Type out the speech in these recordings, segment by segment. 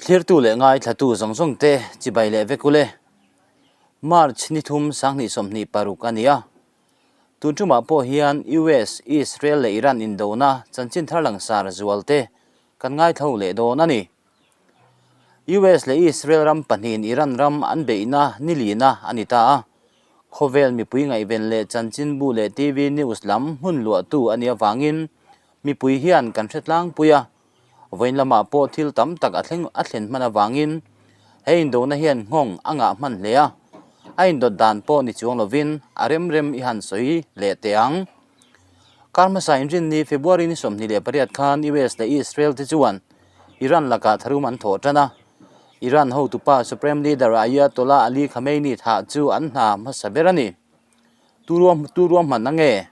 Thlirtu leh ngaithlatu zawng zawng te chibai leh vek ule. March ni thum 2026 a ni a. Tun tumah pawh hian US, Israel leh Iran indona chanchin thar langsar zual te kan ngaithlo leh dawn a ni. US leh Israel ram pahnihin Iran ram an beihna ni lina a ni ta a. Khawvel mipui ngaihven leh chanchinbu leh TV news lam hmun luahtu a nih avangin mipui hian kan hre tlangpui a. Vawiin lamah pawh thil tam tak a thleng a thlen hman avangin he indona hian nghawng a ngah hman hle a. A indawt dan pawh ni chuang lovin a rem rem i han sawi leh teh ang. Kar hmasa inrinni February ni 28 khan US leh Israel te chuan Iran lakah tharum an thawh tan a. Iran hotupa Supreme Leader Ayatollah Ali Khamenei thah chu an hna hmasa ber a ni. Tu ruahman a nge?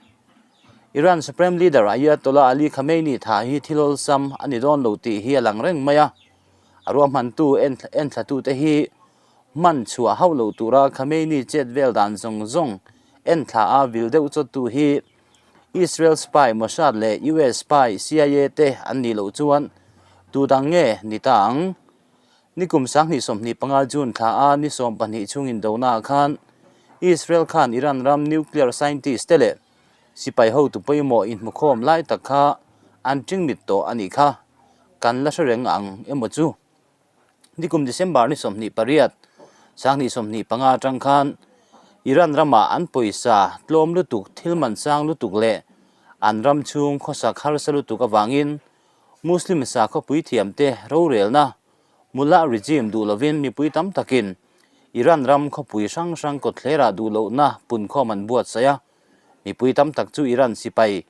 Iran Supreme Leader Ayatollah Ali Khamenei thah hi thil awlsam a ni dawn lo tih hi a lang reng mai a. A ruahmantu enthlatute hi hman chhuah hauh lo tura Khamenei chet vel dan zawng zawng enthla a vil deuh chawttu hi Israel spy Mossad leh US spy CIA te an nih loh chuan tu dang nge ni ta ang? Nikum 2025 June thla a ni 12 chhung indona ah khan Israel khan Iran ram nuclear scientist te leh sipai hotu pawimawh inhmukhawm lai tak kha an tingmit tawh a nih kha kan la hre reng ang emaw chu. Nikum December ni 28, 2025 atang khan Iran ramah an pawisa tlawm lutuk, thil man sang lutuk leh an ram chhung khawsak harsa lutuk avangin Muslim sakhaw puithiamte rorelna Mullah regime duh lovin mipui tam takin Iran ram khawpui hrang hrang kawtthlerah duh lohna punkhawm an buatsaih a. Mipui tam tak chu Iran sipai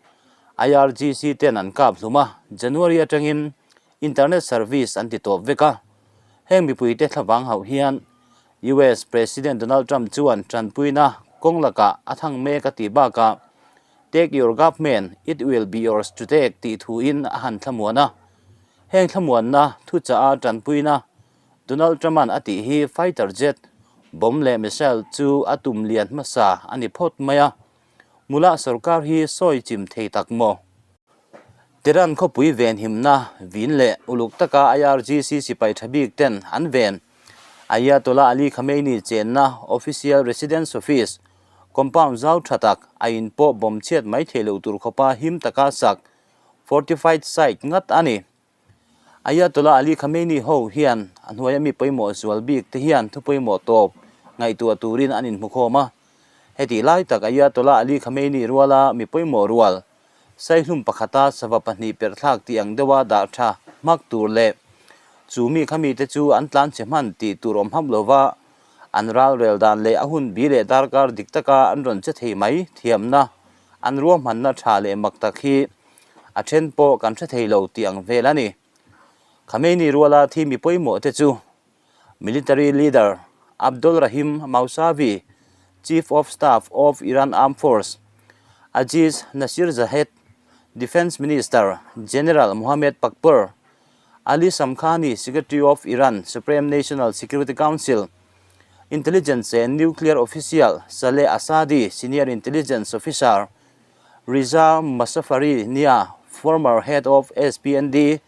IRGC ten an kap hlum a, January atangin Internet service an ti tawp vek a. Heng mipuite thlavang hauh hian US President Donald Trump chuan tanpuina kawng lakah a thang mek a tih bakah Take your government, it will be yours to take tih thuin a han thlamuan a. Heng thlamuanna thuchah a tanpuina Donald Trump-a'n a tih hi fighter jet, bomb leh missile chu a tum lian hmasa a ni phawt mai a. Mullah sorkar hi sawi chim thei tak maw? Tehran khawpui venhimna vin leh uluk taka IRGC sipai tha bik ten an ven. Ayatollah Ali Khamenei chenna Official Residence Office compound zau tha tak a in pawh bomb chhiat mai thei loh tur khawpa him taka sak fortified site ngat a ni. Ayatollah Ali Khamenei ho hian a hnuaia mi pawimawh zual bik te hian thu pawimawh tawp ngaihtuah turin an inhmukhawm a. Hetih lai tak Ayatollah Ali Khamenei ruala mi pawimawh rual Saihlum pakhata sava pahnih perhthlak tih ang deuha dah tha hmak tur leh chu mi kha mite chu an tlan che hman tih tur awm hap lova an ralrel dan leh a hun bi leh darkar dik taka an rawn che thei mai thiamna an ruahmanna tha leh mak tak hi a then pawh kan hre thei lo tih ang vel a ni. Khamenei ruala thi mi pawimawh te chu Military leader Abdolrahim Mousavi, Chief of Staff of Iran Armed Force, Aziz Nasirzadeh, Defence Minister General Mohammad Pakpour, Ali Shamkhani, Secretary of Iran Supreme National Security Council, Intelligence and Nuclear Official Saleh Asadi, Senior Intelligence Officer Reza Mozaffari Nia, former head of SPND,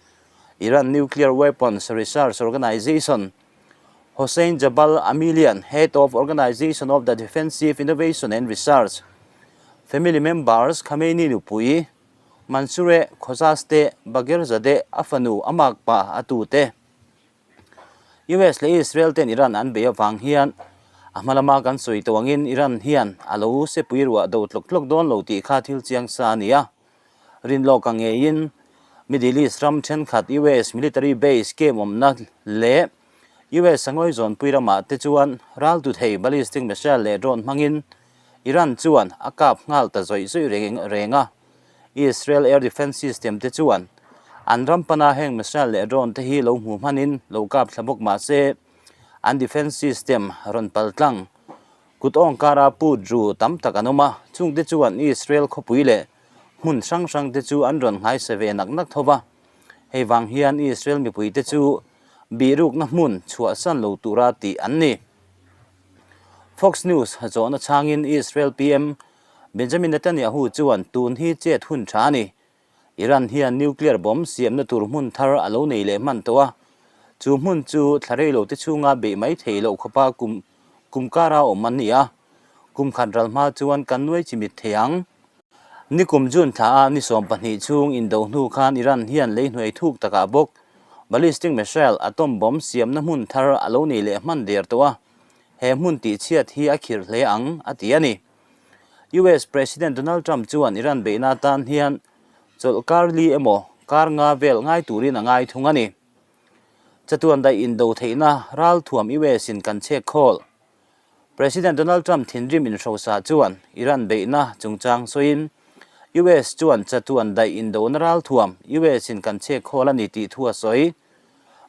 Iran Nuclear Weapons Research Organization, Hossein Jabal Amilian, head of Organization of the Defensive Innovation and Research, family members Khamenei nupui, Mansoureh Khojasteh Bagherzadeh a fanu a makpa a tute. US leh Israel ten Iran an bei avang hian a hma lama kan sawi tawh angin Iran hian a lo sepui ruah do tlawk tlawk dawn lo tih kha thil chiang sa a ni a. Rinlawk a ngeiin Middle East ram thenkhat US military base camp awmna leh US a ngawizawnpui ramah te chuan raltu thei ballistic missile leh drone hmangin Iran chuan a kap nghal ta zawih zawih reng a. Israel air defence system te chuan an ram pana heng missile leh drone te hi lo hmu hmanin lo kap thla bawk mah se an defence system rawn pal tlang Kut awngkara put ru tam tak an awm a, chungte chuan Israel khawpui leh hmun hrang hrangte chu an rawn nghaisa ve nak nak tho va. Hei vang hian Israel mipuite chu bihrukna hmun chhuahsan lo tura tih an ni. Fox News zawhna chhangin Israel PM Benjamin Netanyahu chuan tun hi chet hun tha a ni. Iran hian nuclear bomb siamna tur hmun thar a lo nei leh hman tawh a. Chu hmun chu thla rei lo te chhunga beih mai thei loh khawpa kum kum kara awm an ni a, kum khat ral hma chuan kan nuai chimit thei ang. Nikum June thla a ni 12 chhung indo hnu khan Iran hian lei hnuai thuk takah bawk ballistic missile atom bomb siamna hmun thar a lo nei leh hman der tawh a, he hmun tihchhiat hi a khirh hle ang, a ti a ni. US President Donald Trump chuan Iran beihna atan hian chawlh kar li emaw kar nga vel ngai turin a ngai thung a ni. Chatuan daih indo theihna ralthuam US in kan chhek khawl. President Donald Trump thinrim inhrosa chuan Iran beihna chungchang sawiin US chuan chatuan daih indona ralthuam US in kan chhek khawl a ni tih thu a sawi.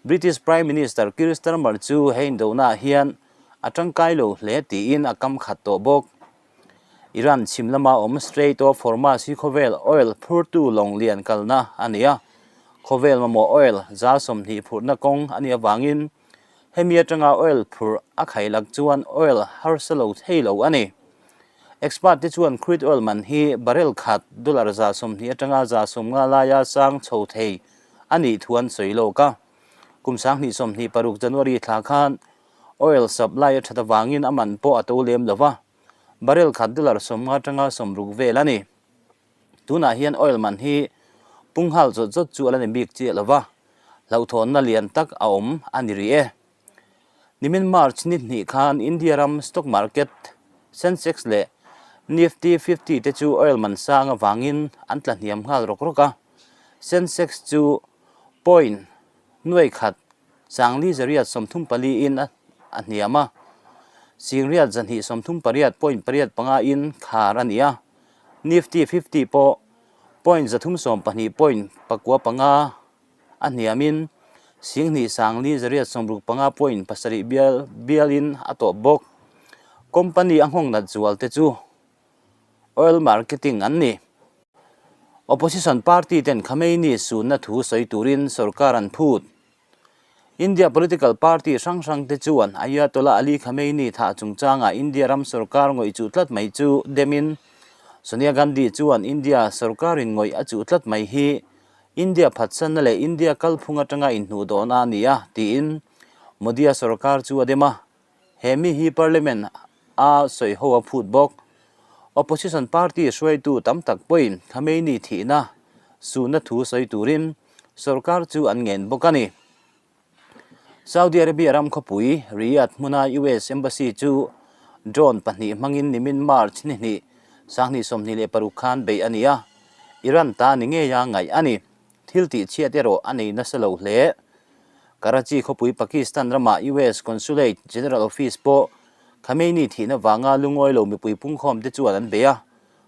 British Prime Minister Keir Starmer chu he indonaah hian a tangkai lo hle tiin a kam khat tawh bawk. Iran chhim lama awm Strait of Hormuz hi khawvel oil phurtu lawng lian kalna a ni a, khawvel mamawh oil 20% phurhna kawng a nih avangin hemi atanga oil phurh a khailak chuan oil harsa lo thei lo a ni. Expert te chuan crude oil man hi barrel khat dollar 120 atanga 150 laia sang chho thei a nih thu an sawi lawk a. Kum 2026 January thla khan Oil supply a that avangin a man pawh a to lem lo va, barrel khat dollar 50 atanga 60 vel a ni. Tunah hian oil man hi pung nghal zawt zawt chu a la ni bik chiah lo va, hlauhthawnna lian tak a awm a ni rih e. Nimin March ni hnih khan India ram stock market Sensex leh Nifty 50 te chu oil man sang avangin an tla hniam nghal rawk rawk a, Sensex chu point nuai khat Sangli 834 in a hniam a, Singriat 238.85 in khar a ni a, Nifty 50 pawh point 312.95 a hniamin Singhnih Sangli 865.7 bial bialin a tawp bawk. Company a nghawng nat zual te chu oil marketing an ni. Opposition party ten Khamenei sunna thu sawi turin sorkar an phut. India political party hrang hrang te chuan Ayatollah Ali Khamenei thah chungchangah India ram sorkar ngawih chuh tlat mai chu demin Sonia Gandhi chuan India sorkarin ngawih a chuh tlat mai hi India phatsanna leh India kalphung atanga inhnuh dawhna a ni a tiin Modi-a sorkar chu a dem a. He mi hi Parliament a sawi ho a phut bawk. Opposition party hruaitu tam tak pawhin Khamenei thihna suhna thu sawi turin sorkar chu an ngen bawk a ni. Saudi Arabia ram khawpui Riyadh hmuna US Embassy chu drone pahnih hmangin nimin March ni hnih 2026 khan beih a ni a, Iran ta ni ngeia ngaih a ni. Thil tih chhiat erawh a nei nasa lo hle. Karachi khawpui Pakistan rama US Consulate General Office pawh Khamenei thihna vanga lungawi lo mipui pungkhawm te chuan an bei a,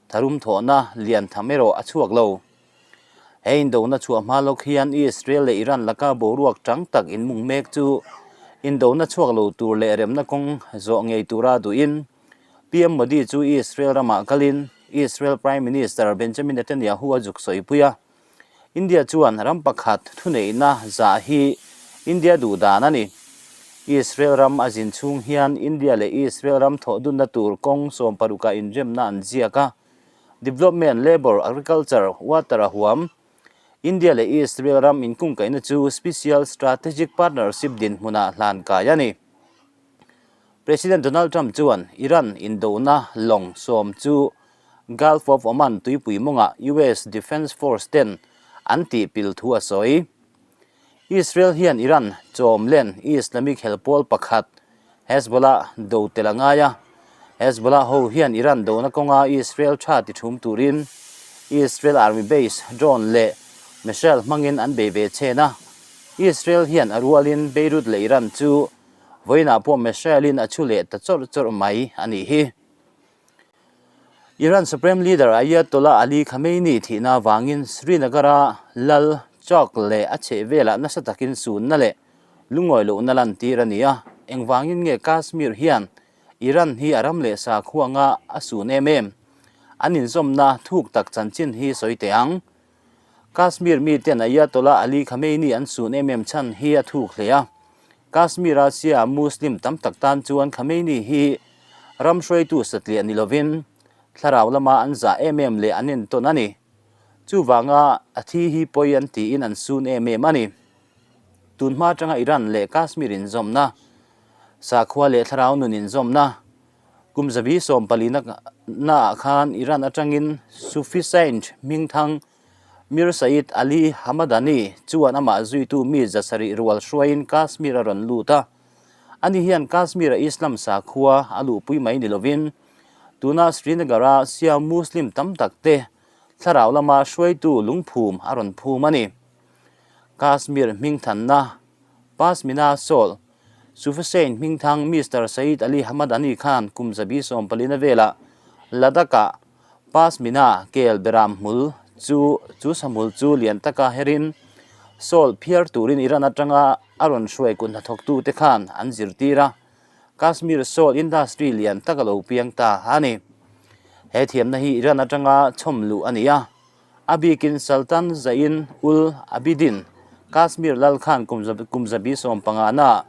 tharum thawhna lian tham erawh a chhuak lo. He indona chhuah hma lawk hian Israel leh Iran laka boruak tang tak inmung mek chu indona chhuak lo tur leh remna kawng zawh ngei tura duhin PM Modi chu Israel ramah kalin Israel Prime Minister Benjamin Netanyahu a zuk sawipui a. India chuan ram pakhat thuneihna zah hi India duh dan a ni. Israel ram a zin chhung hian India leh Israel ram thawh dunna tur kawng 16 ah inremna an ziak a. Development, Labour, Agriculture, Water a huam. India leh Israel ram inkungkaihna chu Special Strategic Partnership dinhmunah hlan kai a ni. President Donald Trump chuan Iran indona lawng sawm chu Gulf of Oman tuipui mawngah US Defence Force ten an tih pil thu a sawi. Israel hian Iran chawm len Islamic helpawl pakhat Hezbollah do tel a ngai a. Hezbollah ho hian Iran dona kawnga Israel tha ti thum turin Israel Army base drone leh missile hmangin an bei ve chhen a. Israel hian a rualin Beirut leh Iran chu vawiinah pawh missile-in a chhu leh ta chawrh chawrh mai a nih hi. Iran Supreme Leader Ayatollah Ali Khamenei thihna avangin Srinagar-a Lal Chowk leh a chhehvelah nasa takin sunna leh lungawi lohna lantir a ni a. Engvangin nge Kashmir hian Iran hi a ram leh sakhuanga a sun em em? An inzawmna thuk tak chanchin hi sawi teh ang. Kashmir miten Ayatollah Ali Khamenei an sun em em chhan hi a thuk hle a. Kashmir a Shia Muslim tam tak tan chuan Khamenei hi ram hruaitu satliah ni lovin thlarau lama an zah em em leh an entawn a ni. Chuvanga a thi hi pawi an tiin an sun em em a ni. Tunhma atanga Iran leh Kashmir inzawmna, sakhua leh thlarau nun inzawmna, kum zabi sawmpalina naah khan Iran atangin Sufi saint hmingthang Mir Said Ali Hamadani chuan amah zuitu mi zasarih rual hruaiin Kashmir a rawn lut a. Ani hian Kashmir-a Islam sakhua a luhpui mai ni lovin tuna Srinagar-a Shia Muslim tam tak te thlarau lama hruaitu lungphum a rawn phum a ni. Kashmir hmingthanna Pashmina Shawl Sufi Saint hmingthang Mister Said Ali Hamadani khan kum zabi sawmpalina velah Ladakh-ah Pashmina kel beram hmul chu chu sahmul chu lian taka herin Shawl phiar turin Iran atanga a rawn hruai kut hnathawktu te khan an zirtir a, Kashmir Shawl industry lian tak a lo piang ta a ni. He thiamna hi Iran atanga chhawm luh a ni a, a bikin Sultan Zain ul Abidin Kashmir lal khan kum zabi sawmpangana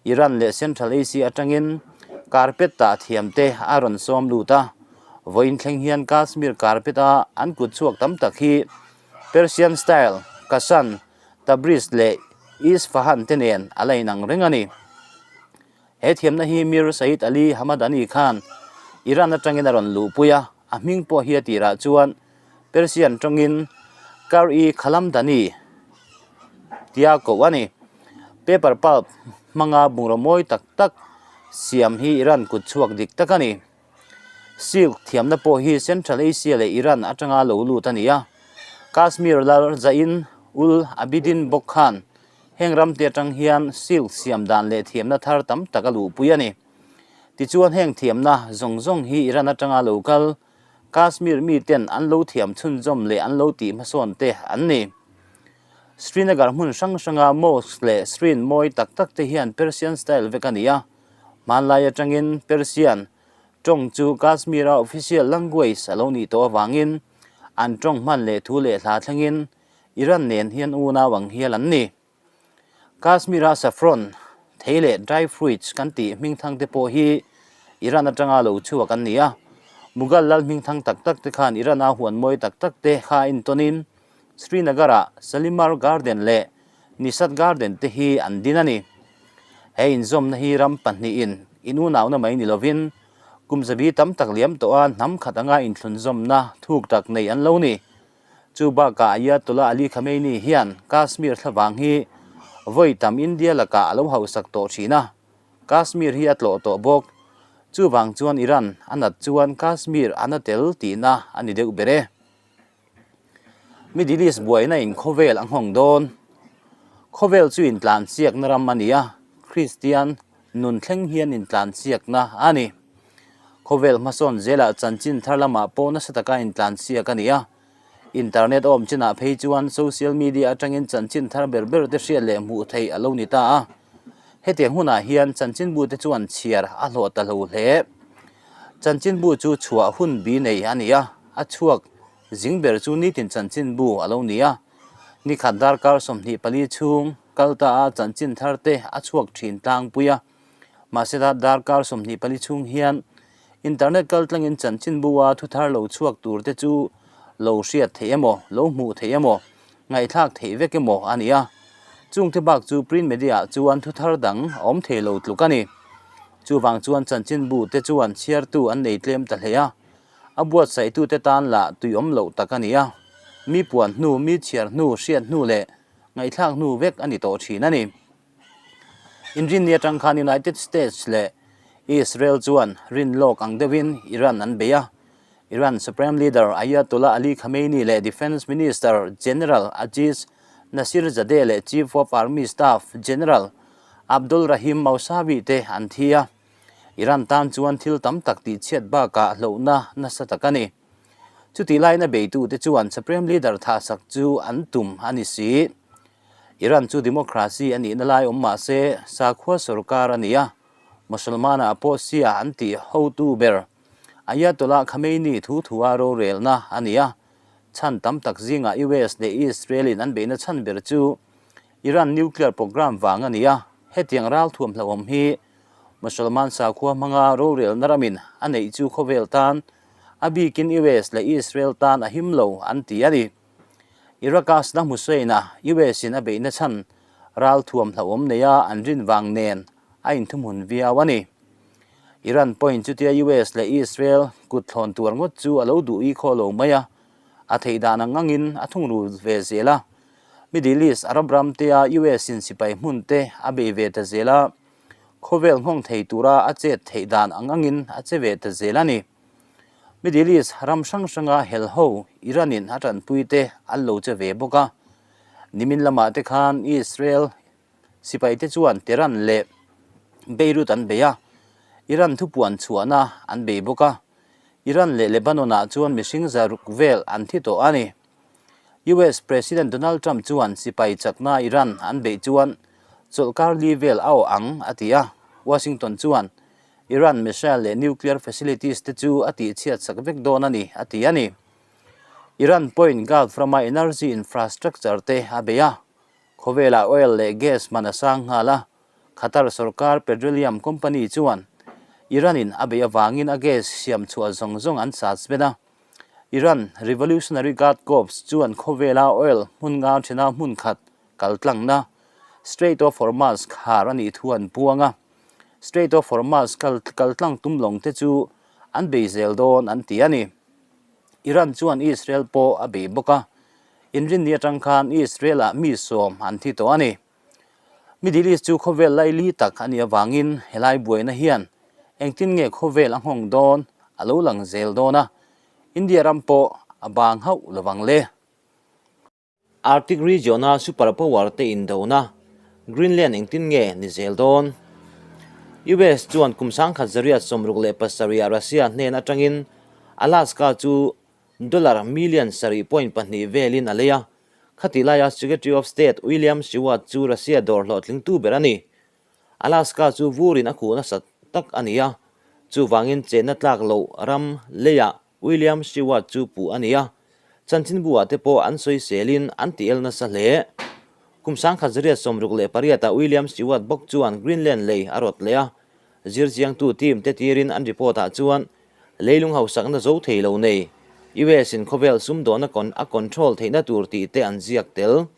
Iran leh Central Asia atangin carpet tah thiam te a rawn sawm lut a, vawiin thleng hian Kashmir carpet a an kut chhuak tam tak hi Persian style, Kashan, Tabriz leh Isfahan te nen a la inang reng a ni. He thiamna hi Mir Said Ali Hamadani khan Iran atangin a rawn luhpui a, a hming pawh hi a tirah chuan Persian tawngin Kar-i Khalamdani tia koh a ni. Paper pulp hmanga bungraw mawi tak tak siam hi Iran kut chhuak dik tak a ni. Silk thiamna pawh hi Central Asia leh Iran atanga lo lut a ni a. Kashmir lal Zain ul Abidin bawk khan heng ramte atang hian silk siam dan leh thiamna thar tam tak a luhpui a ni. Tichuan heng thiamna zawng zawng hi Iran atanga lo kal Kashmir miten an lo thiam chhunzawm leh an lo tih hmasawn te an ni. Srinagar hmun hrang hranga mosque leh shrine mawi tak tak te hian Persian style vek a ni a. Hmanlai atangin Persian tawng chu Kashmir-a official language a lo nih tawh avangin an tawng hman leh thu leh hla thlengin Iran nen hian unau ang hial an ni. Kashmir-a saffron, thei leh dry fruits kan tih hmingthang te pawh hi Iran atanga lo chhuak an ni a. Mughal lal hmingthang tak tak te khan Iran-a huan mawi tak tak te kha intawnin Srinagar-ah Shalimar Garden leh Nishat Garden te hi an din a ni. He inzawmna hi ram pahnihin inunauna mai ni lovin kum zabi tam tak liam tawha hnam khat anga inthlunzawmna thuk tak nei an lo ni. Chu bakah Ayatollah Ali Khamenei hian Kashmir thlavang hi vawi tam India lakah a lo hausak tawh thin a, Kashmir hi a tlawh tawh bawk. Chuvang chuan Iran a nat chuan Kashmir a na tel tihna a ni deuh ber e. Middle East buaina in khawvel a nghawng dawn. Khawvel chu intlansiakna ram a ni a, Kristian nun thleng hian intlansiakna a ni. Khawvel hmasawn zelah chanchin thar lamah pawh nasa taka intlansiak a ni a. Internet awm chinah phei chuan social media atangin chanchin thar ber ber te hriat leh hmuh theih a lo ni ta a. Hetiang hunah hian chanchinbu te chuan chhiar a hlawh ta lo hle. Chanchinbu chu chhuah hun bi nei a ni a, a chhuak zing ber chu nitin chanchinbu a lo ni a. Nikhat darkar 24 chhung kal ta a chanchin thar te a chhuak thin tlangpui a. Mahse darkar 24 chhung hian internet kal tlangin chanchinbu a thu thar lo chhuak tur te chu lo hriat theih emaw, lo hmuh theih emaw, ngaihthlak theih vek emaw a ni a. Chungte bak chu print media ah chuan thu thar dang a awm thei lo tluk a ni. Chuvang chuan chanchinbu te chuan chhiartu an nei tlem ta hle a, a buatsaihtute tan lah tui awm loh tak a ni a. Mi puan hnu, mi chhiar hnu, hriat hnu leh ngaihthlak hnu vek a ni tawh thin a ni. Inrinni atang khan United States leh Israel chuan rin lawk ang deuhin Iran an bei a. Iran Supreme Leader Ayatollah Ali Khamenei leh Defence Minister General Aziz Nasirzadeh leh Chief of Army Staff General Abdolrahim Mousavi te an thi a. Iran tan chuan thil tam tak tihchhiat bakah hlauhna nasa tak a ni. Chutih laina beitute chuan Supreme Leader thahsak chu an tum a ni si. Iran chu democracy a nihna lai awm mah se sakhua sorkar a ni a, Musalmana pawh Shia an tih hotu ber Ayatollah Khamenei thu thua rorelna a ni a. Chhan tam tak zingah US leh Israel-in an beihna chhan ber chu Iran nuclear program vang a ni a, hetiang ralthuam hlauhawm hi Musalman sakhua hmanga rorelna ramin a neih chu khawvel tan, a bikin US leh Israel tan a him lo an ti a ni. Iraq-a Saddam Hussein-a US-in a beihna chhan Ralthuam hlauhawm neia an rin vang nen a inthumhun viau a ni. Iran pawhin chutia US leh Israel kut thlawn tuar ngawt chu a lo duh i khaw lo mai a, a theih dan ang angin a thungrul ve zel a. Middle East Arab ram tea US in sipai hmun te a bei ve ta zel a, khawvel nghawng thei tura a chet theih dan ang angin a che ve ta zel a ni. Middle East ram hrang hranga hel ho Iran in a tanpui te an lo che ve bawk a. Nimin lamah te khan Israel sipai te chuan Tehran leh Beirut an bei a, Iran thupuan chhuahna an bei bawk a. Iran leh Lebanon ah chuan mihring zaruk vel an thi tawh a ni. US President Donald Trump chuan sipai chakna Iran an beih chuan chawlhkar li vel a awh ang a ti a, Washington chuan Iran missile leh nuclear facilities te chu a tihchhiat sak vek dawn a ni, a ti a ni. Iran pawhin Gulf rama energy infrastructure te a bei a, khawvelah oil leh gas man a sang nghal a, Qatar sorkar petroleum company chuan Iran-in a beih avangin a gas siam chhuah zawng zawng an suspend a. Iran Revolutionary Guard Corps chuan khawvela oil hmun nga thena hmun khat kaltlangna Strait of Hormuz khar a nih thu an puang a. Strait of Hormuz kaltlang tum lawng te chu an bei zel dawn an ti a ni. Iran chuan Israel pawh a bei bawk a, inrinni atang khan Israel-ah mi sawm an thi tawh a ni. Middle East chu khawvel laili tak a nih avangin helai buaina hian engtin nge khawvel a nghawng dawn a lo lang zel dawn a, India ram pawh a bang hauh lovang le. Arctic region-a super power te indona, Greenland engtin nge ni zel dawn? US chuan kum sangkhat zariat 67 ah Russia hnen atangin Alaska chu dollar million sarih point pahnih velin a lei a. Khatih laia Secretary of State William Seward chu Russia dawr hlawhtlingtu ber a ni. Alaska chu vurin a khuh nasa tak a ni a, chuvangin chenna tlak loh ram leiah William Stewart chu puh a ni a, chanchinbu ah te pawh an sawiselin an ti el nasa hle. Kum 1968 ah William Stewart bawk chuan Greenland lei a rawt leh a, zirchiangtu team te tirin an report ah chuan leilung hausakna zo thei lo nei US in khawvel sumdawhna a control theihna tur tih te an ziak tel.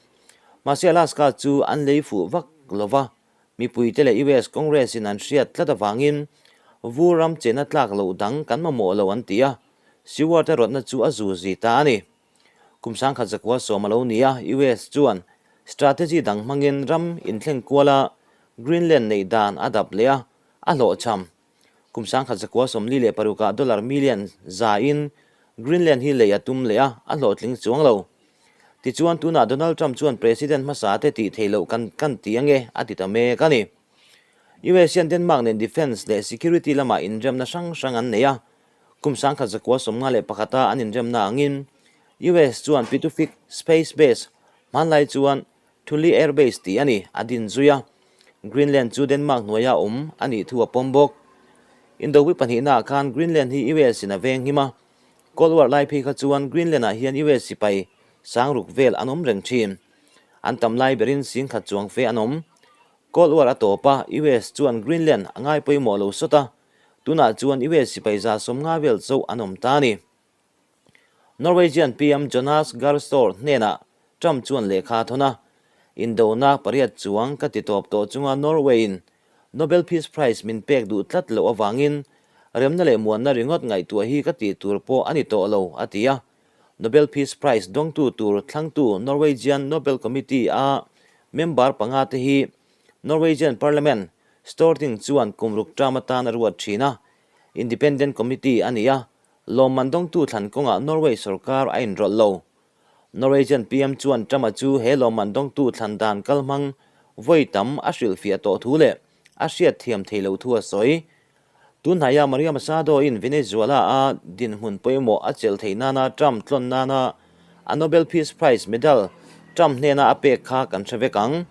Mahse Alaska chu an lei fuh vak lova, Mipuite leh US Congress in an hriat tlat avangin vur ram chena tlak loh dang kan mamawh lo an ti a, Seward a rawtna chu a zu zi ta a ni. Kum 1910 a lo ni a, US chuan strategy dang hmangin ram inthleng kuala Greenland neih dan a dap leh a, a hlawhchham. Kum 1946 ah dollar million za in Greenland hi lei a tum leh a, a hlawhtling chuang lo. Tichuan tunah Donald Trump chuan President hmasa te tih theih loh kan kan ti ange a ti ta mek a ni. US hian Denmark nen defence leh security lamah inremna hrang hrang an nei a, kum 1951 a an inremna angin US chuan Pituffik Space Base hmanlai chuan Thule Air Base tih a ni, a din zui a. Greenland chu Denmark hnuaia awm a nih thu a pawm bawk. Indopui pahnihnaah khan Greenland hi US in a veng him a. Cold War lai phei kha chuan Greenland ah hian US sipai sangruk vel an awm reng thin. An tam lai berin singkhat chuang fe an awm. Cold War a tawp a, US chuan Greenland a ngai pawimawh lo sawt a. Tunah chuan US sipai za sawmnga vel chauh an awm ta a ni. Norwegian PM Jonas Gahr Store hnenah Trump chuan lehkha a thawn a, Indona pariat chuang ka ti tawp tawh chunga Norway-in Nobel Peace Prize min pek duh tlat loh avangin remna leh muanna ringawt ngaihtuah hi ka tih tur pawh a ni tawh lo, a ti a. Nobel Peace Prize dawngtu tur thlangtu Norwegian Nobel Committee-a member panga te hi Norwegian Parliament, Storting chuan kum ruk term atan a ruat thin a, Independent Committee a ni a, Lawmman dawngtu thlan kawngah Norway sorkar a inrawlh lo. Norwegian PM chuan Trump-a chu he lawmman dawngtu thlan dan kalhmang vawi tam a hrilhfiah tawh thu leh a hriat thiam thei lo thu a sawi. Tunhnaia Maria Machado-in Venezuela-a dinhmun pawimawh a chelh theih nana Trump tlawn nana a Nobel Peace Prize medal Trump hnena a pek kha kan hre vek ang.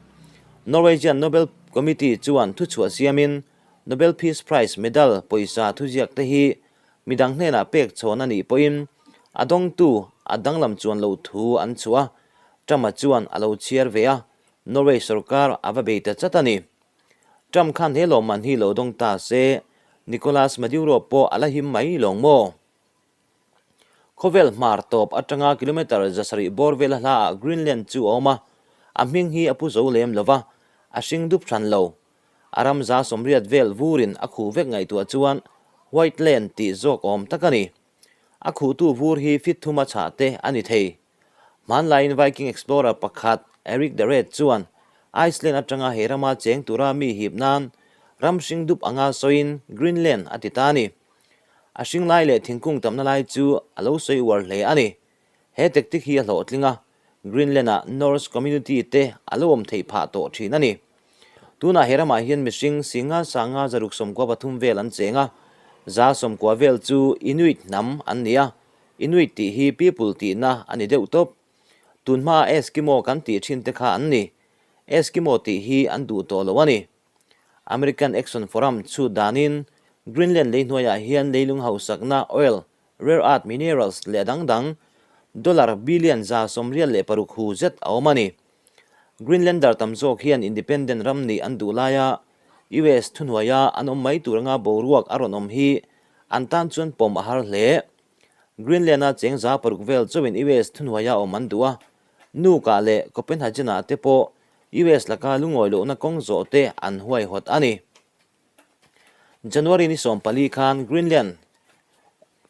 Norwegian Nobel Committee chuan thuchhuah siamin Nobel Peace Prize medal pawisa thuziak te hi Midang hnenah pek chhawn a nih pawhin a dawngtu a danglam chuan lo thu an chhuah a, Trump-a chuan a lo chhiar ve a, Norway sorkar a va bei ta chat a ni. Trump khan he lawmman hi lo dawng ta se, Nicolas Maduro pawh a la him mai lawng maw? Khawvel hmar tawp atanga kilometre zasarih bawr vela hlaah Greenland chu a awm a, a hming hi a pu zo lem lo va. A hring dup hran lo. A ram 180 vel vurin a khuh vek ngaihtuah chuan White Land tih zawk awm tak a ni. A khuhtu vur hi fit thuma chhah te a ni thei. Hmanlaiin Viking explorer pakhat Erik the Red chuan Iceland atanga he rama cheng tura mi hip nan ram hring dup anga sawiin Greenland a ti ta a ni. A hring lai leh thingkung tamna lai chu a lo sawi uar hle a ni. He tactic hi a hlawhtling a, Greenland-ah Norse community te a lo awm theih phah tawh thin a ni. Tunah he ramah hian mihring singa sanga 693 vel an cheng a, 90% vel chu Inuit hnam an ni a, Inuit tih hi people tihna a ni deuh tawp. Tun hmaa Eskimo kan tih thin te kha an ni. Eskimo tih hi an duh tawh lo a ni. American Action Forum chhut danin Greenland lei hnuaiah hian leilung hausakna oil, rare earth minerals leh a dang dang dollar billion 186 hu zet a awm a ni. Greenlander tam zawk hian independent ram nih an duh laia US thuhnuaia an awm mai tur anga boruak a rawn awm hi an tan chuan pawm a har hle. Greenland-a cheng 600 vel chauhin US thuhnuaia awm an duh a, Nuuk-ah leh Copenhagen-ah te pawh US laka lungawi lohna kawng zawh te an huaihawt a ni. January ni 14 khan Greenland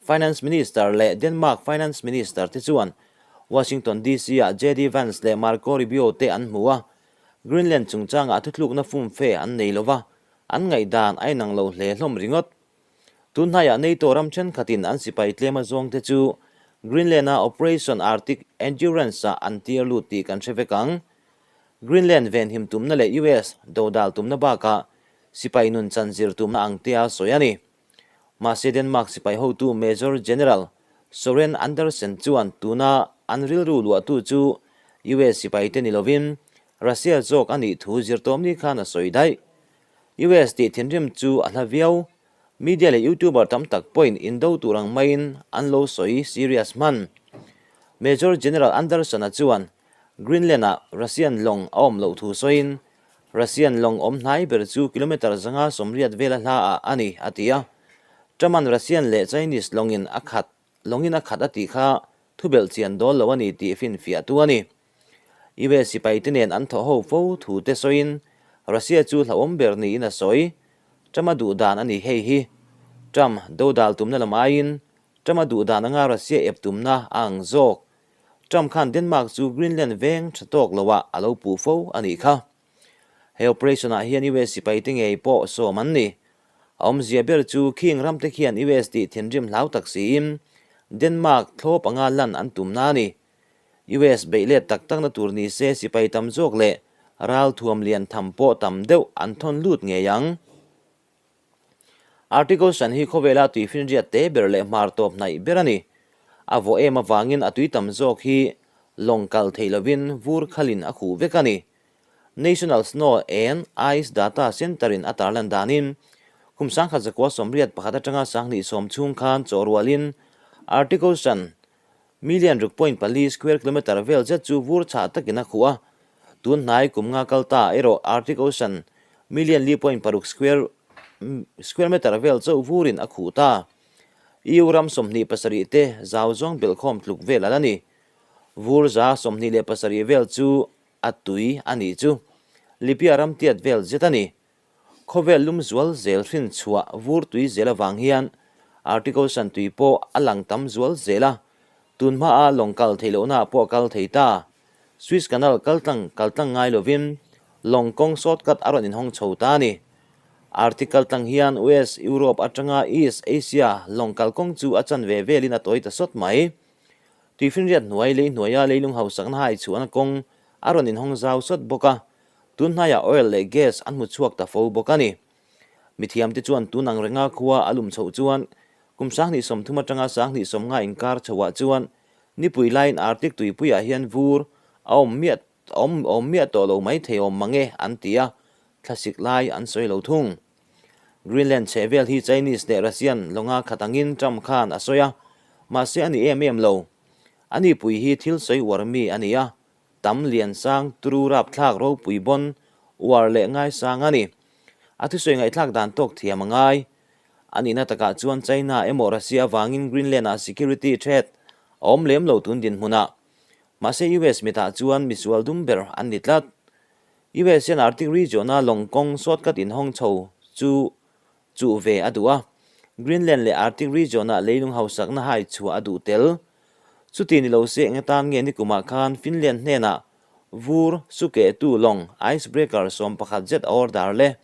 Finance Minister leh Denmark Finance Minister te chuan Washington DC-ah JD Vance leh Marco Rubio te an hmu a, Greenland chungchangah thuthlukna fumfe an nei lo va, an ngaihdan a inang lo hle hlawm ringawt. Tun hnaiah NATO ram thenkhatin an sipai tlem a zawngte chu Greenland-a Operation Arctic Endurance-ah an tir lut tih kan hre vek ang. Greenland venhim tumna leh US dodal tumna bakah sipai nun chan zir tumna ang tia sawi a ni. Mahse Denmark sipai hotu Major General Soren Andersen chuan tuna an rilru luahtu chu US sipaite ni lovin Russia zawk a nih thu zirtawmni khan a sawi daih. US tih thinrim chu a hla viau. Media leh YouTuber tam tak pawhin indo tur ang maiin an lo sawi serious hman. Major General Anderson-a chuan Greenland-ah Russian lawng a awm loh thu sawiin, Russian lawng awm hnai ber chu kilometre 180 vela hlaah a ni, a ti a. Trump-a'n Russian leh Chinese lawngin a khat lawngin a khat a tih kha thubelh chian dawl lo a ni tih finfiahtu a ni. US sipaite nen an thawh ho fo thu te sawiin Russia chu hlauhawm ber niin a sawi. Trump-a duh dan a ni hei hi. Trump dodal tumna lam aiin Trump-a duh dan anga Russia ep tumna a ang zawk. Trump khan Denmark chu Greenland veng tha tawk loah a lo puh fo a nih kha. He operation-ah hian US sipaite ngei pawh sawm an ni. A awmzia ber chu khing ramte khian US tih thinrim hlau tak siin Denmark thlawp anga lan an tumna a ni. US beih let tak takna tur ni se sipai tam zawk leh ralthuam lian tham pawh tam deuh an thawn lut ngei ang. Arctic Ocean hi khawvela tuifinriat te ber leh hmar tawp hnaih ber a ni. A vawh em avangin a tui tam zawk hi lawng kal theih lovin vur khalin a khuh vek a ni. National Snow and Ice Data Centre-in a tarlan danin kum 1981 atanga 2010 chhung khan chaw rualin Arctic Ocean Million 6.4 square kilometre vel zet chu vur chhah takin a khuh a, tun hnai kum nga kal ta erawh Arctic Ocean million 4.6 square square metre vel chauh vurin a khuh ta. EU ram 27 te zau zawng belhkhawm tluk vel a la ni. Vur 27% vel chu a tui a nih chu. Libya ram tiat vel zet a ni. Khawvel lum zual zel hrin chhuah vur tui zel avang hian Arctic Ocean tui pawh a lang tam zual zel a, tun hmaa lawng kal theih lohna pawh a kal thei ta. Suez Canal kal tlang kal tlang ngai lovin lawng kawng shortcut a rawn inhawng chho ta a ni. Arctic kal tlang hian West Europe atanga East Asia lawng kal kawng chu a chanve velin a tawi ta sawt mai. Tuifinriat hnuai lei hnuaia leilung hausakna hai chhuahna kawng a rawn inhawng zau sawt bawk a, Tun hnaiah oil leh gas an hmu chhuak ta fo bawk a ni. Mithiamte chuan tun ang renga khua a lum chhoh chuan kum 2030 atanga 2050 inkar chhohah chuan nipui laiin Arctic tuipuiah hian vur a awm miah awm awm miah tawh lo mai thei awm mang e an ti a, thlasik lai an sawi lo thung. Greenland chhehvel hi Chinese leh Russian lawnga khat angin Trump khan a sawi a, mahse a ni em em lo. A nipui hi thil sawi uar mi a ni a, Tam lian sang turu rapthlak ropui bawn uar leh ngaisang a ni. A thusawi ngaihthlak dan tawk thiam a ngai. A nihna takah chuan China emaw Russia avangin Greenland-ah security threat a awm lem lo tun dinhmunah. Mahse US mitah chuan misual dum ber an ni tlat. US hian Arctic region-a lawng kawng shortcut inhawng chho chu chuh ve a duh a, Greenland leh Arctic region-ah leilung hausakna hai chhuah a duh tel. Chuti ni lo se eng atan nge nikumah khan Finland hnenah vur sukehtu lawng icebreaker 11 zet a order le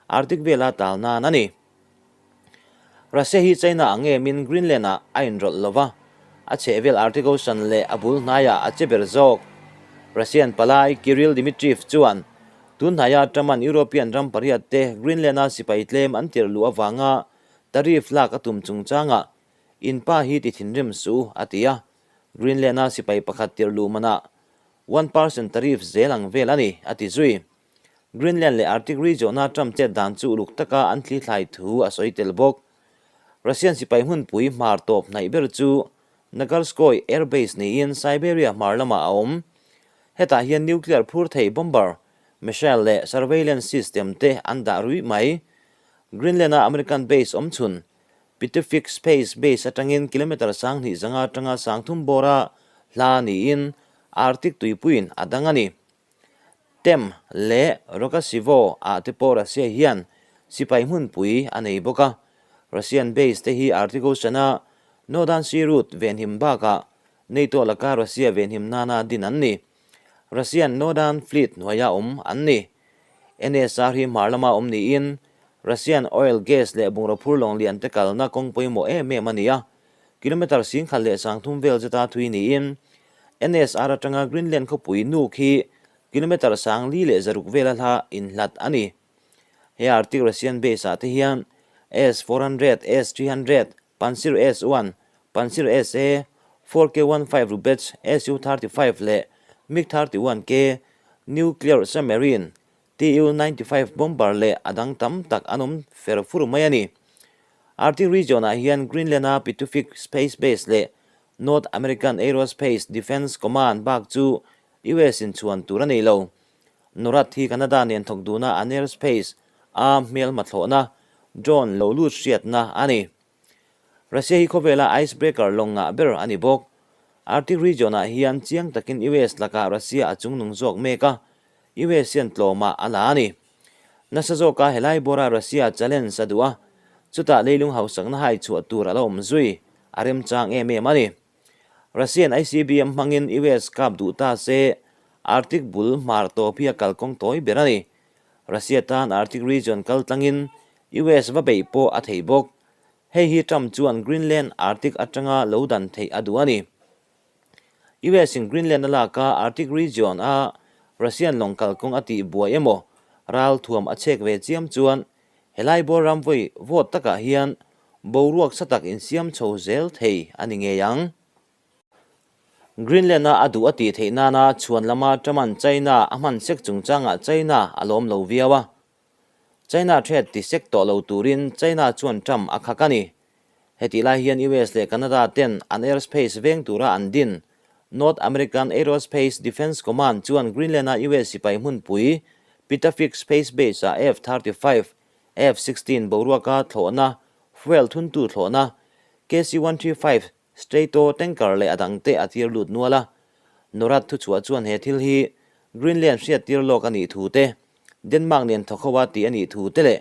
Arctic vela tal nan a ni. Russia hi China ang emin Greenland-ah a inrawlh lo va, a chhehvel Arctic Ocean leh a bul hnaiah a che ber zawk. Russian palai Kirill Dmitriev chuan tun hnaia Trump-a'n European ram pariat te Greenland-a sipai tlem an tirh luh avanga tariff lak a tum chungchangah in pa hi ti thinrim suh a ti a, Greenland-a sipai pakhat tirh luh manah 1% tariff zel ang vel a ni, a ti zui. Greenland leh Arctic region-a Trump chet dan chu uluk taka an thlithlai thu a sawi tel bawk. Russian sipai hmunpui hmar tawp hnaih ber chu Nagarskoy Air Base niin Siberia hmar lamah a awm. Hetah hian nuclear phur thei bomber, missile leh surveillance system te an dah ruih mai. Greenland-a American base awmchhun Pituffik Space Base atangin kilometre 2500 atanga 3000 bawra hla niin Arctic tuipuiin a dang a ni. Tem leh Rokasivo ah te pawh Russia hian sipai hmunpui a nei bawk a. Russian base te hi Arctic Ocean a Northern Sea Route venhim bakah NATO laka Russia venhim nana din an ni. Russian Northern Fleet hnuaia awm an ni. NSR hi hmar lama awm niin Russian oil, gas leh bungraw phur lawng lian te kalna kawng pawimawh em em a ni a. Kilometre 1300 vel zeta thui niin NSR atanga Greenland khawpui Nuuk hi kilometre 4100 vela hla inhlat a ni. He Arctic Russian base ah te hian S-400, S-300, Pantsir S-1, Pantsir SA, 4K-15 Rubezh, Su-35 leh MiG-31K, nuclear submarine, Tu-95 bomber leh a dang tam tak an awm fer fur mai a ni. Arctic region ah hian Greenland-a Pituffik Space Base leh North American Aerospace Defense Command bak chu US in chhuan tur a nei lo. NORAD hi Canada nen thawk duna an airspace a hmelma thlawhna, drone, lo lut hriatna a ni. Russia hi khawvela icebreaker lawng ngah ber a ni bawk. Arctic region ah hian chiang takin US lakah Russia a chungnung zawk mek a, US hian tlawmah a la a ni. Nasa zawka helai bawra Russia challenge a duh a, chutah leilung hausakna hai chhuah tur a la awm zui a remchang em em a ni. Russian ICBM hmangin US kap duh ta se Arctic bul hmar tawp hi a kalkawng tawi ber a ni. Russia tan Arctic region kal tlangin US va beih pawh a thei bawk. Hei hi Trump chuan Greenland Arctic atanga lo dan theih a duh a ni. US in Greenland a lak a, Arctic region a Russian lawng kalkawng a tih buai emaw ral thuam a chhek ve chiam chuan helai bawr ram vawi vawt takah hian boruak sa tak insiam chho zel thei a ni ngei ang. Greenland a a duh a tih theih nana chhuan lama Truman China a hman sek chungchangah China a lawm lo viau a. China threat ti sek tawh lo turin China chuan Trump a khak a ni. Hetih lai hian US leh Canada ten an airspace veng tura an din North American Aerospace Defense Command chuan Greenland-a US sipai hmunpui Pituffik Space Base-ah F-35, F-16 boruaka thlawhna, fuel thuntu thlawhna, KC-135 Strato tanker leh a dangte a tir lut nual a. NORAD thuchhuah chuan he thil hi Greenland hriattir lawk a nih thu te, Denmark nen thawk ho a tih a nih thu te leh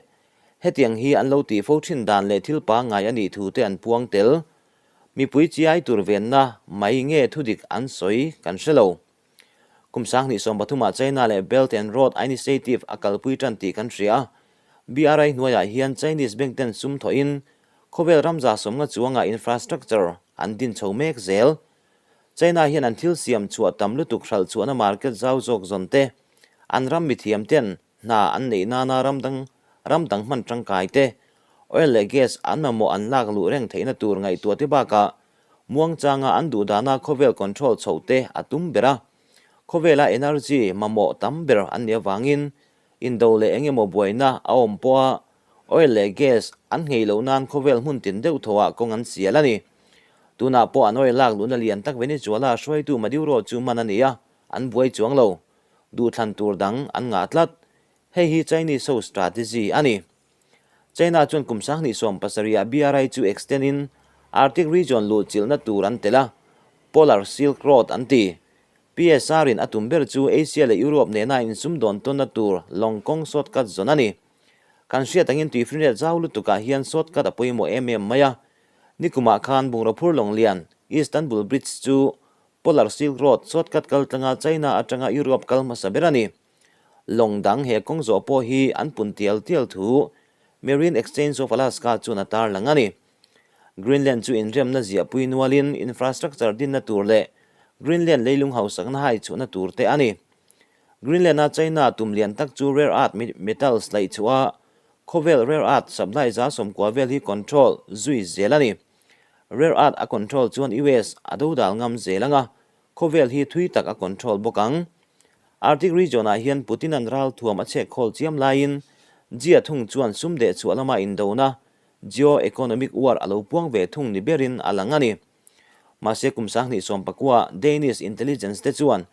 hetiang hi an lo tih fo thin dan leh thil pangngai a nih thu te an puang tel. Mipui chiai tur venna mai nge thudik an sawi kan hre lo. Kum 2013 ah China leh Belt and Road Initiative a kalpui tan tih kan hria a. BRI hnuaiah hian Chinese bank ten sum thawhin khawvel ramza sawmnga chuangah infrastructure an din chho mek zel. China hian an thil siam chhuah tam lutuk hralh chhuahna market zau zawk zawn te, an ram mithiam ten hna an neih nana ram dang ram dang hman tangkai te, oil leh gas an mamawh an lak luh reng theihna tur ngaihtuah te bakah muangchanga an duh dana khawvel control chhoh te a tum ber a. Khawvela energy mamawh tam ber an nih avangin indo leh eng emaw buaina a awm pawha oil leh gas an nghei loh nan khawvel hmun tin deuh thawhah kawng an sial a ni. Tunah pawh an oil lak luhna lian tak Venezuela hruaitu Maduro chu man a ni a, an buai chuang lo. Duhthlan tur dang an ngah tlat. Hei hi Chinese ho strategy a ni. China chuan kum 2017 ah BRI chu extend in Arctic region luh chilhna tur an tel a, Polar Silk Road an ti. PSR-in a tum ber chu Asia leh Europe nena insumdawn tawnna tur lawng kawng shortcut zawn a ni. Kan hriat angin tuifinriat zau lutukah hian shortcut a pawimawh em em mai a. Nikumah khan bungraw phur lawng lian Istanbul Bridge chu Polar Silk Road shortcut kal tlanga China atanga Europe kal hmasa ber a ni. Lawng dang he kawng zawh pawh hi an pun tial tial thu Marine Exchange of Alaska chuan a tarlang a ni. Greenland chu inremna ziahpui nualin infrastructure dinna tur leh Greenland leilung hausakna hai chhuahna tur te a ni. Greenland-a China tum lian tak chu rare earth metals laih chhuah a, khawvel rare earth supply 90% vel hi control zui zel a ni. Rare earth a control chuan US a dodal ngam zel ang a, Khawvel hi thui tak a control bawk ang. Arctic region-ah hian Putin-a'n ral thuam a chhek khawl chiam laiin Jia thung chuan sum deh chhuah lama indona, geo-economic war, a lo puang ve thung ni berin a lang a ni. Mahse kum 2019 Danish intelligence te chuan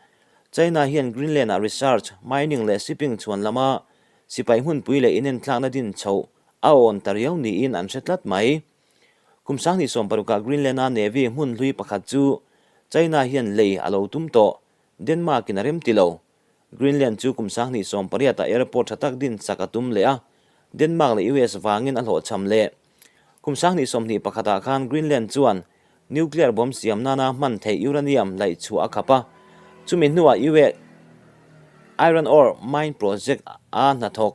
China hian Greenland-ah research, mining leh shipping chhuan lama sipai hmunpui leh inenthlakna din chhoh a awn ta riau niin an hre tlat mai. Kum 2016-ah Greenland-a Navy hmun hlui pakhat chu China hian lei a lo tum tawh, Denmark-in a rem ti lo. Greenland chu kum 2018-ah airport tha tak din chak a tum leh a, Denmark leh US vangin a hlawhchham leh. Kum 2021-ah khan Greenland chuan nuclear bomb siam nana hman theih uranium laih chhuah a khap a, chumi hnuah US iron ore mine project a hnathawk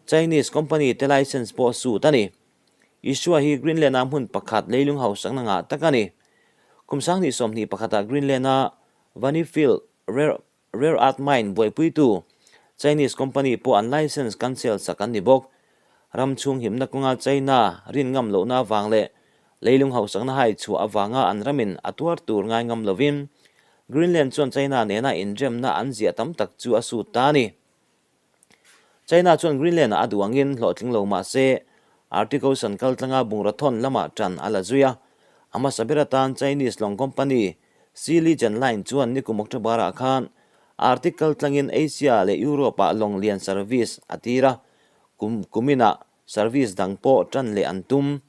Chinese company te license pawh sut a ni. Isua hi Greenland-a hmun pakhat leilung hausakna ngah tak a ni. Kum 2021-ah Greenland-a Vanifil Rare Rare Earth Mine buaipuitu Chinese company pawh an license cancel sak an ni bawk. Ram chhung himna kawnga China rin ngam lohna avang leh leilung hausakna hai chhuah avanga an ramin a tuar tur ngai ngam lovin Greenland chuan China nena inremna an ziah tam tak chu a sut ta a ni. China chuan Greenland-ah a duh angin hlawhtling lo mah se, Arctic Ocean kal tlanga bungraw thawn lamah ṭan a la zui a. A hmasa ber atan Chinese lawng company Sea Legend Line chuan nikum October-ah khan Arctic kal tlangin Asia leh Europe-ah lawng lian service a tir a, kum kuminah service dang pawh ṭan leh an tum.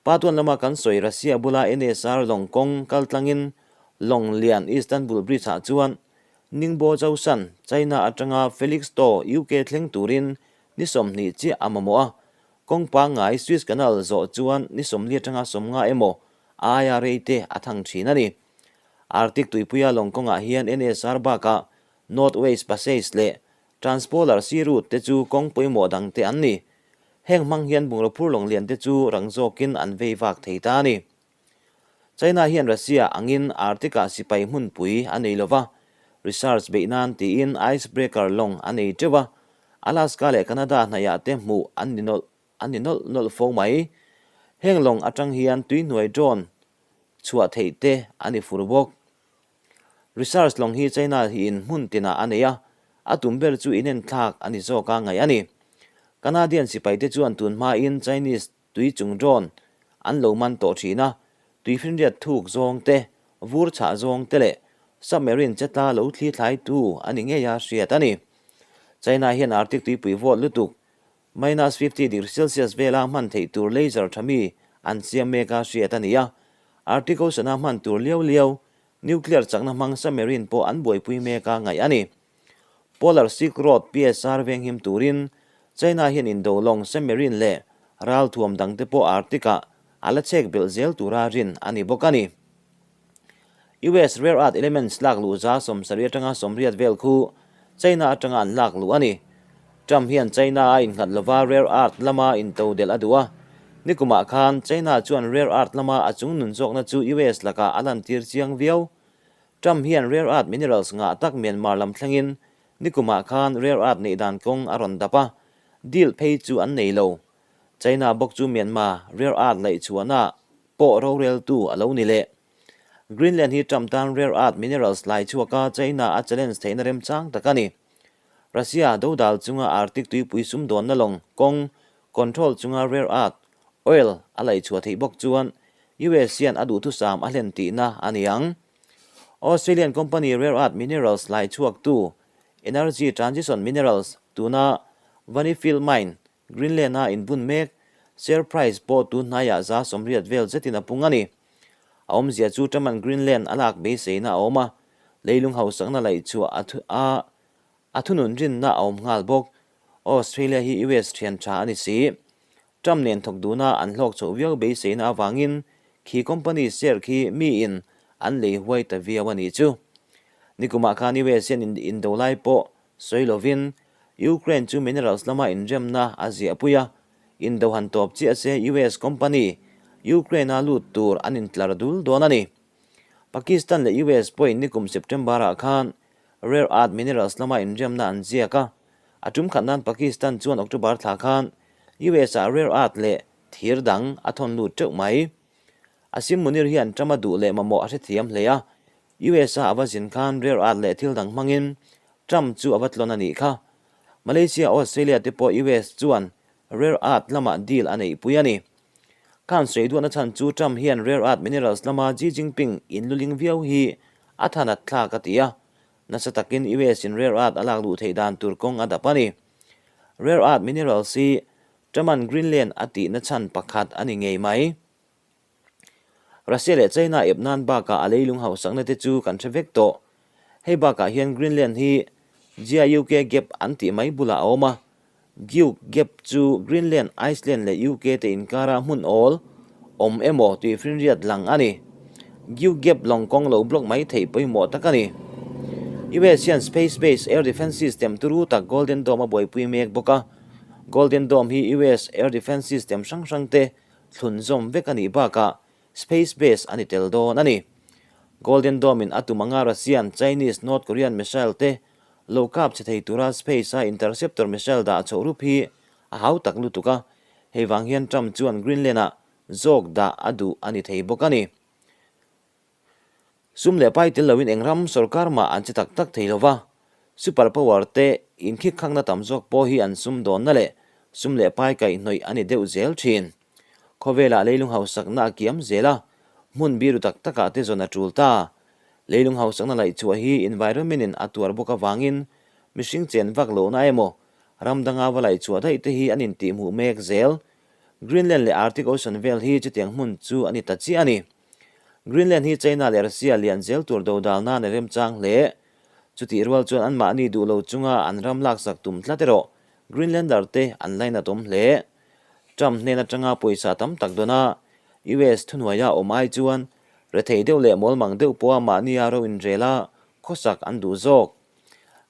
Patuan lama kan sawi Russia bula NSR lawng kawng kal tlangin lawng lian Istanbul Bridge-ah chuan Ningbo Zhoushan, China atanga Felixstowe, UK thleng turin ni 20 chiah a mamawh a, kawng pangngai Suez Canal zawh chuan ni 40 atanga 50 emaw aia rei te a thang thin a ni. Arctic tuipuia lawng kawngah hian NSR bakah North West Passage leh Transpolar Sea Route te chu kawng pawimawh dang te an ni. Heng hmang hian bungraw phur lawng lian te chu rang zawkin an vei vak thei ta a ni. China hian Russia angin Arctic-ah sipai hmunpui a nei lo va, research beih nan tiin icebreaker lawng a nei teuh a, Alaska leh Canada hnaihah te hmuh an ni nawlh an ni nawlh nawlh fo mai. Heng lawng atang hian tuihnuai drone chhuah theih te a ni fur bawk. Research lawng hi China hiin hmun tinah a nei a, a tum ber chu inenthlak a ni zawk a ngaih a ni. Canadian sipaite chuan tun hmain Chinese Tui chung drone an lo man tawh thin a, tuifinriat thuk zawng te, vur chhah zawng te leh submarine chetla lo thli thlaitu a ni ngei a hriat a ni. China hian Arctic tuipui vawt lutuk minus 50 degree Celsius vela hman theih tur laser tha mi an siam mek a hriat a ni a, Arctic Ocean-a hman tur liau liau nuclear chakna hmang submarine pawh an buaipui mek a ngaih a ni. Polar Silk Road PSR venghim turin China hian indo lawng submarine leh ralthuam dangte pawh Arctic-ah a la chek belh zel tura rin a ni bawk a ni. US rare earth elements lak luh 70% atanga 80 vel khu China atanga an lak luh a ni. Trump hian China a innghat lova rare earth lama intodelh a duh a. Nikumah khan China chuan rare earth lama a chungnun zawkna chu US lakah a lantir chiang viau. Trump hian rare earth minerals ngah tak Myanmar lam thlengin nikumah khan rare earth neih dan kawng a rawn dap a, deal phei chu an nei lo. China bawk chu Myanmar rare earth laih chhuahna pawh roreltu a lo ni leh. Greenland hi Trump tan rare earth minerals lai chhuaka China a challenge theihna remchang tak a ni. Russia dodal chunga Arctic tuipui sumdawnna lawng kawng control chunga rare earth oil a laih chhuah theih bawk chuan US hian a duhthusam a hlen tihna a ni ang. Australian company rare earth minerals lai chhuaktu Energy Transition Minerals tuna Vanifil Mine, Greenland-a inbun mek, share price pawh tun hnaiah 80% vel zetin a pung a ni. A awmzia chu Truman Greenland a lak beiseina a awm a. Leilung hausakna laih chhuah a a a thunun rinna a awm nghal bawk. Australia hi US thian tha a ni si. Trump nen thawk duna an hlawk chhoh viau beiseina avangin khi company share khi miin an lei huai ta viau a nih chu. Nikumah khan US hian indo lai pawh sawi lovin Ukraine chu minerals lama inremna a ziahpui a, indo han tawp chiah se US company Ukraine-a lut tur an intlar dul dawn a ni. Pakistan leh US pawhin nikum September-ah khan rare earth minerals lama inremna an ziak a, a tum khat nan Pakistan chuan October thla khan US-ah rare earth leh thir dang a thawn lut teuh mai. Asim Munir hian Trump-a duh leh mamawh a hrethiam hle a, US-a a va zin khan rare earth leh thil dang hmangin Trump chu a va tlawn a nih kha. Malaysia, Australia te pawh US chuan rare earth lamah deal a neihpui a ni. Khan sawi duahna chhan chu Trump hian rare earth minerals lama Xi Jinping inluling viau hi a thanat thlak a ti a, nasa takin US in rare earth a lak luh theih dan tur kawng a dap a ni. Rare earth minerals hi Trump-a'n Greenland a tihna chhan pakhat a ni ngei mai. Russia leh China ep nan bakah a leilung hausakna te chu kan hre vek tawh. Hei bakah hian Greenland hi GIUK Gap an tih mai bulah a awm a. GIUK Gap chu Greenland, Iceland leh UK te inkara hmun awl awm emaw tih finriat lang a ni. GIUK Gap lawng kawng lo block mai theih pawimawh tak a ni. US hian Space Based Air Defence System turu tak Golden Dome a buaipui mek bawk a. Golden Dome hi US Air Defence System hrang hrang te thlun zawm vek a nih bakah space base a ni tel dawn a ni. Golden Dome in a tum anga Russian, Chinese, North Korean missile te lo kap che thei tura space a interceptor missile dah chhoh rup hi a hau tak lutuk a, hei vang hian Trump chuan Greenland ah zawk dah a duh a ni thei bawk a ni. Sum leh pai tel loin eng ram sorkar mah an che tak tak thei lo va, super power te inkhikhakna tam zawk pawh hi an sum dawnna leh sum leh pai kaihhnawih a ni deuh zel thin. Khawvelah leilung hausakna a kiam zel a, hmun biru tak takah te zawn a tul ta. Leilung hausakna laihchhuah hi environment in a tuar bawk avangin mihring chen vak lohna emaw ram danga va laihchhuah daih te hi an intihhmuh mek zel. Greenland leh Arctic Ocean vel hi chutiang hmun chu a ni ta chiah a ni. Greenland hi China leh Russia lian zel tur dodal nan a remchang hle. Chutih rual chuan anmahni duh lo chunga an ram laksak tum tlat erawh Greenlander te an lainat awm hle. Trump hnen atanga pawisa tam tak dawn a, US thuhnuaia awm ai chuan rethei deuh leh mawlmang deuh pawha mahnia ro inrel a khawsak an duh zawk.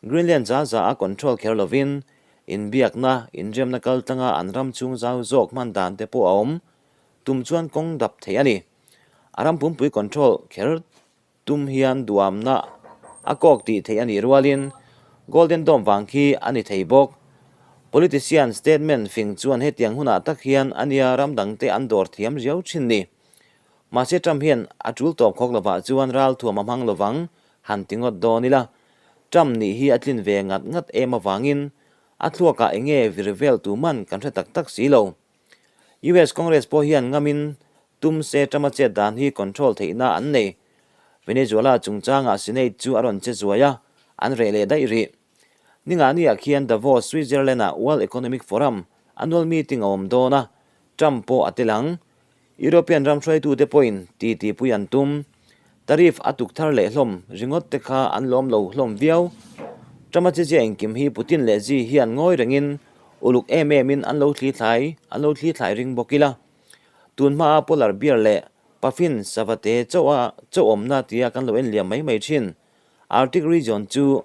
Greenland za za a control kher lovin inbiakna, inremna kaltlanga an ram chhung zau zawk hman dan te pawh a awm. Tum chuan kawng dap thei a ni. A ram pumpui control kher tum hian duamna a kawk tih theih a nih rualin Golden Dome vang khi a ni thei bawk. Politician statement fing chuan hetiang hunah tak hian a nia ram dangte an dawr thiam riau thin ni. Mahse Trump hian a tul tawp khawk lovah chuan ralthuam a hmang lovang han ti ngawt dawn ila. Trump nih hi a tlin ve ngat ngat em avangin a thluakah enge vir vel tu man kan hre tak tak si lo. US Congress pawh hian ngamin tum se Trump-a chet dan hi control theihna an nei. Venezuela chungchangah Senate chu a rawn che zuai a, an reh leh daih rih. Ningahniah khian Davos, Switzerland-ah World Economic Forum annual meeting a awm dawn a, Trump pawh a tel ang. European ram hruaitute pawhin titipui an tum. Tariff a tuk thar leh hlawm ringawt te kha an lawm lo hlawm viau. Trump-a chezia engkim hi Putin leh Xi hian ngawi rengin uluk em emin an lo thli thlai an lo thli thlai ring bawk ila. Tun hmaa polar bear leh puffin savate chauh a chauh awmna tia kan lo en liam mai mai thin. Arctic region chu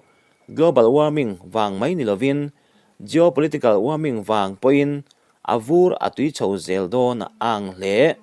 global warming vang mai ni lovin geopolitical warming vang pawhin a vur a tui chho zel dawn a ang hle.